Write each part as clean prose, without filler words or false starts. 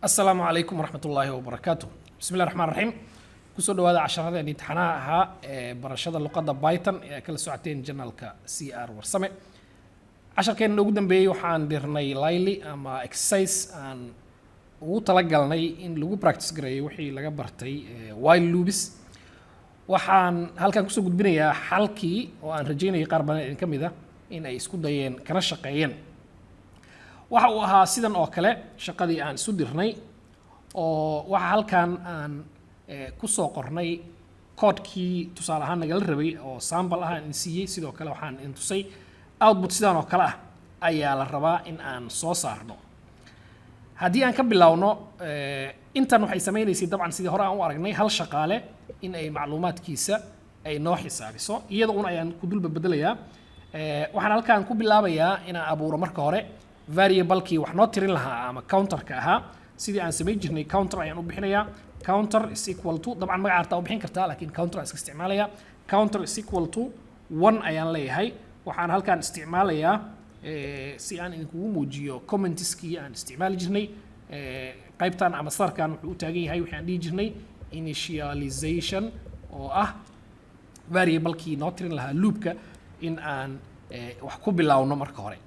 Asalaamu calaykum waraxmatullaahi wabarakaatu. Bismi llahi raxmaan raxiim. Kusoo dhawaada casharadeen imtixaanaha ahaa ee barashada luqadda Python ee ay kala socoteen channelka CR Warsame. Casharkeenna ugu dambeeyey waxaan dirnay layli ama exercise aan ugu talagalnay in lagu practice gareeyo wixii laga bartay while loops. Waxaan halkan kusoo gudbinayaa xalkii oo aan rajeynayay qaar badan idin ka mid ah in ay isku dayeen kana shaqeeyeen. Waxa uu ahaa sidan oo kale shaqadii aan isu dirnay, oo waxa halkan aan kusoo qornay koodhkii tusaale ahaan nagala rabay oo sample ah aan idin siiyey. Sidoo kale waxaan idin tusay output sidan oo kale ah ayaa la rabaa in aan soo saarno. Haddii aan ka bilowno intan, waxay sameynaysay dabcan sidii hore aan u aragnay hal shaqaale in ay macluumaadkiisa ay noo xisaabiso. Iyada un ayaan ku dulba bedelayaa. Waxaan halkan ku bilaabayaa inaan abuuro marka hore variablekii wax noo tirin lahaa ama counterka ahaa. Sidii aan samayn jirnay, counter ayaan u bixinayaa. Counter is equal to, dabcan magaca hartaa u bixin kartaa, laakiin counter aan iska isticmaalaya. Counter is equal to one ayaan leeyahay. Waxaan halkan isticmaalayaa si aan idinkugu muujiyo commentskii aan isticmaali jirnay. Qaybtan ama sarkan wuxuu u taagan yahay wixii aan dhihi jirnay initialization, oo ah variablekii noo tirin lahaa loopka in aan wax ku bilowno. Marka hore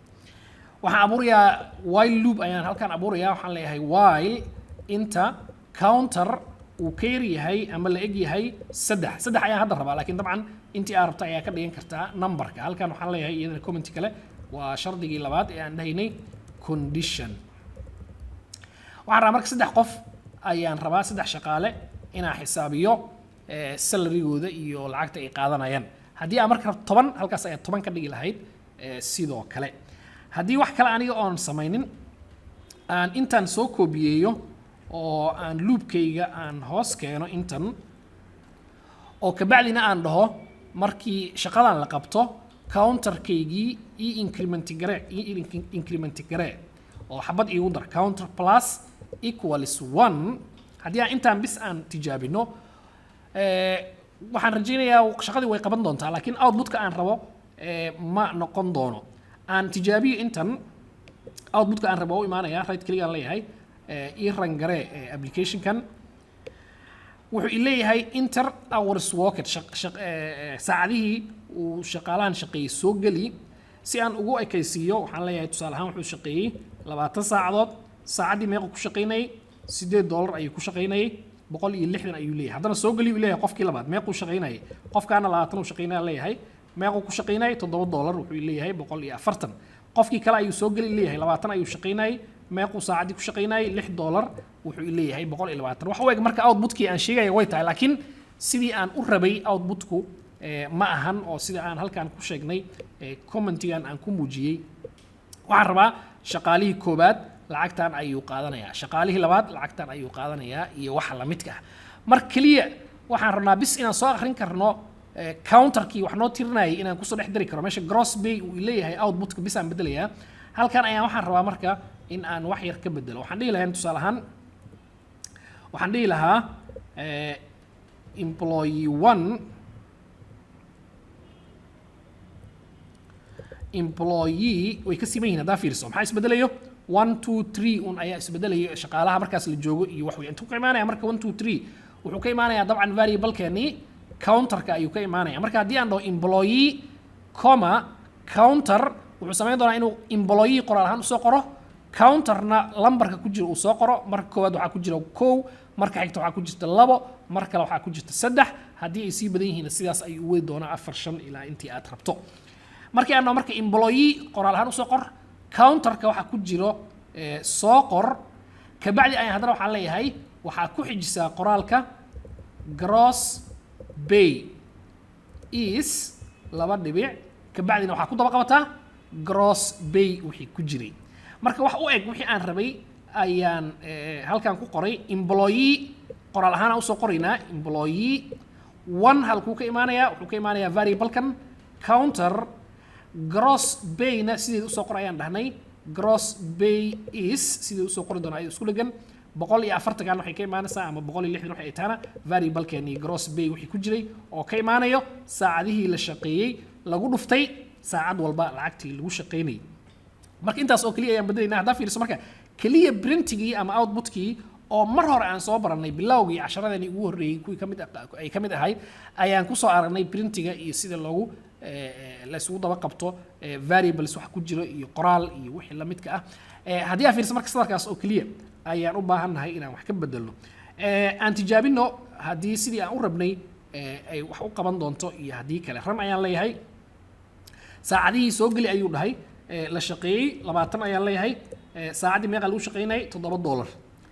waxaan abuurayaa while loop ayaan halkan abuurayaa. Waxaan leeyahay while inta counter uu ka yar yahay ama la eg yahay saddex. Saddex ayaan hadda rabaa, laakiin dabcan intii aad rabta ayaa ka dhigan kartaa numberka. Halkan waxaan leeyahay iyadana comment kale, waa shardigii labaad ee aan dhahaynay condition. Waxaan rabaa marka saddex qof ayaan rabaa, saddex shaqaale inaan xisaabiyo salarygooda iyo lacagta ay qaadanayaan. Haddii aan marka rabto 10, halkaas ayaa 10 ka dhigi lahayd. Sidoo kale haddii wax kale aniga oon samaynin aan intaan soo koobiyeeyo oo aan loopkayga aan hoos keeno intan, oo kabacdina aan dhaho markii shaqadan la qabto counterkaygii e increment garee, e increment garee oo xabad iigu dar, counter plus equals one. Haddii aan intaan bis aan tijaabino, waxaan rajaynayaa shaqadii way qaban doontaa, laakiin outputka aan rabo ma noqon doono. Aan tijaabiyo intan, outputka aan rabo u imaanaya. Right click aan leeyahay, ii run garee applicationkan. Wuxuu i leeyahay enter hours worked, saacadihii uu shaqaalahan shaqeeyey soo geli. Si aan ugu ekaysiiyo, waxaan leeyahay tusaale ahaan wuxuu shaqeeyey 20 saacadood. Saacaddii meequu ku shaqaynayay? $8 ayuu ku shaqaynayay, 160 ayuu leeyahay. Haddana soo geli uu leeyahay qofkii labaad, meequu shaqaynayay? Qofkaana 20 uu shaqaynaya leeyahay. Meequu ku shaqaynayay? $7, wuxuu leeyahay 140. Qofkii kale ayuu soo geli leeyahay, 20 ayuu shaqaynayay. Meequu saacaddii ku shaqaynayay? $6, wuxuu leeyahay 120. Wax u eg marka outputkii aan sheegaya way tahay, laakiin sidii aan u rabay outputku ma ahan, oo sida aan halkan ku sheegnay commentigan aan ku muujiyey, waxaan rabaa shaqaalihii koowaad lacagtan ayuu qaadanayaa, shaqaalihii labaad lacagtan ayuu qaadanayaa iyo waxa la midka ah. Mar keliya waxaan rabnaa bis inaan soo akhrin karno counterkii wax noo tirinayay inaan kusoo dhex dari karo meesha gross pay uu leeyahay. Outputka bis aan bedelayaa. Halkan ayaan waxaan rabaa marka in aan wax yar ka bedelo. Waxaan dhihi lahaa tusaale ahaan, waxaan dhihi lahaa employee one, employee way ka siman yihiin. Haddaa fiiriso maxaa isbedelayo? One, two, three un ayaa isbedelayo, shaqaalaha markaas la joogo iyo wax wey. Intuu ka imaanaya marka one, two, three? Wuxuu ka imaanayaa dabcan variablekeenii counterka ayuu ka imaanaya. Marka haddii aan dhaho employee comma counter, wuxuu samayn doonaa inuu employee qoraal ahaan usoo qoro, counterna lambarka ku jira uu soo qoro. Marka koowaad waxaa ku jira kow, marka xigta waxaa ku jirta labo, mar kale waxaa ku jirta saddex. Haddii ay sii badan yihiin sidaas ayuu u wadi doonaa, afar, shan, ilaa intii aad rabto. Markii aan dhaho marka employee qoraal ahaan usoo qor, counterka waxaa ku jiro soo qor, kabacdi ayaan haddana waxaan leeyahay waxaa ku xijisaa qoraalka gross pay is laba dhibic, kabacdina waxaa ku daba qabataa gross pay wixii ku jiray. Marka wax u eg wixii aan rabay ayaan halkan ku qoray. Employee qoraal ahaan aan usoo qoraynaa. Employee one halkuu ka imaanayaa? Wuxuu ka imaanayaa variablekan counter. Gross payna sideed usoo qor ayaan dhahnay. Gross pay is sidii usoo qori doonaa ayuu isku dhegan. 140kan waxay ka imaanaysaa ama 160 waxay taana variablekeenii gross pay wixii ku jiray, oo ka imaanayo saacadihii la shaqeeyey lagu dhuftay saacad walba lacagtii lagu shaqaynayay. Marka intaas oo keliya ayaan bedelaynaa. Haddaa fiiriso marka keliya printigii ama outputkii oo mar hore aan soo barannay, bilowgii casharadani ugu horreeyey kuwii kamid ay ka mid ahayd, ayaan kusoo aragnay printiga iyo sida loogu la isugu daba qabto variables wax ku jiro iyo qoraal iyo wixii la midka ah. Haddii aan fiiriso marka, sadarkaas oo keliya ayaan u baahannahay inaan wax ka bedelno. Aan tijaabino haddii sidii aan u rabnay ay wax u qaban doonto iyo haddii kale. Run ayaan leeyahay. Saacadihii soo geli ayuu dhahay la shaqeeyey, 20 ayaan leeyahay. Saacaddii meeqa lagu shaqeynayay? $7.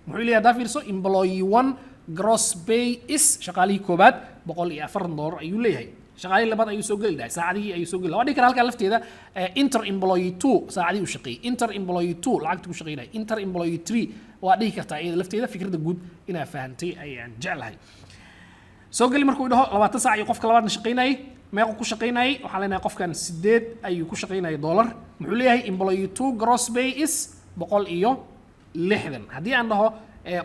Muxuu leeyahay haddaa fiirso? Employee one gross pay is, shaqaalihii koobaad, $140 ayuu leeyahay. Shaqaalihii labaad ayuu soo geli dhahay, saacadihii ayuu soo geli. Waa dhihi karaa halkaa lafteeda enter employee two, saacadihii uu shaqeeyey, enter employee two, lacagtii ku shaqeynayay, enter employee three waa dhihi kartaa iyada lafteeda. Fikradda guud inaa fahantay ayaan jeclahay. Soo geli markuu dhaho, 20 saac iyo qofka labaadna shaqaynayay. Meequu ku shaqaynayay? Waxaan leenahay qofkan 8 ayuu ku shaqaynayay dollar. Muxuu leeyahay? Employee two gross pay is 160. Haddii aan dhaho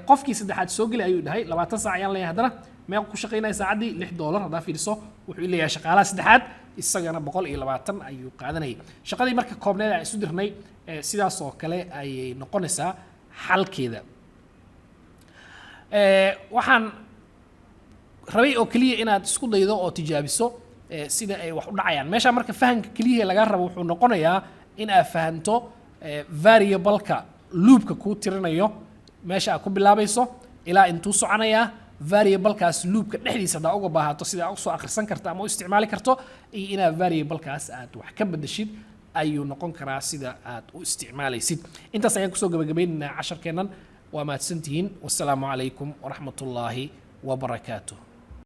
qofkii saddexaad soo geli ayuu dhahay, 20 saac ayaan leeyahay haddana. Meequu ku shaqaynaya saacaddii? $6. Haddaa fiiriso, wuxuu leeyahay shaqaalaha saddexaad isagana 120 ayuu qaadanayay. Shaqadii marka koobneed aan isu dirnay sidaas oo kale ayay noqonaysaa xalkeeda. Waxaan rabay oo keliya inaad isku daydo oo tijaabiso sida ay wax u dhacayaan meesha. Marka fahamka keliya laga rabo wuxuu noqonayaa in aad fahanto variableka loopka kuu tirinayo, meesha aad ku bilaabayso ilaa intuu soconayaa, variablekaas loopka dhexdiisa haddaa uga baahato sida aad usoo akhrisan karto ama u isticmaali karto, iyo inaad variablekaas aad wax ka bedeshid ayuu noqon karaa sida aad u isticmaalaysid. Intaas ayaan kusoo gabagabeynaynaa casharkeennan. Waa mahadsantihiin. Wasalaamu calaykum waraxmatullaahi wabarakaatuh.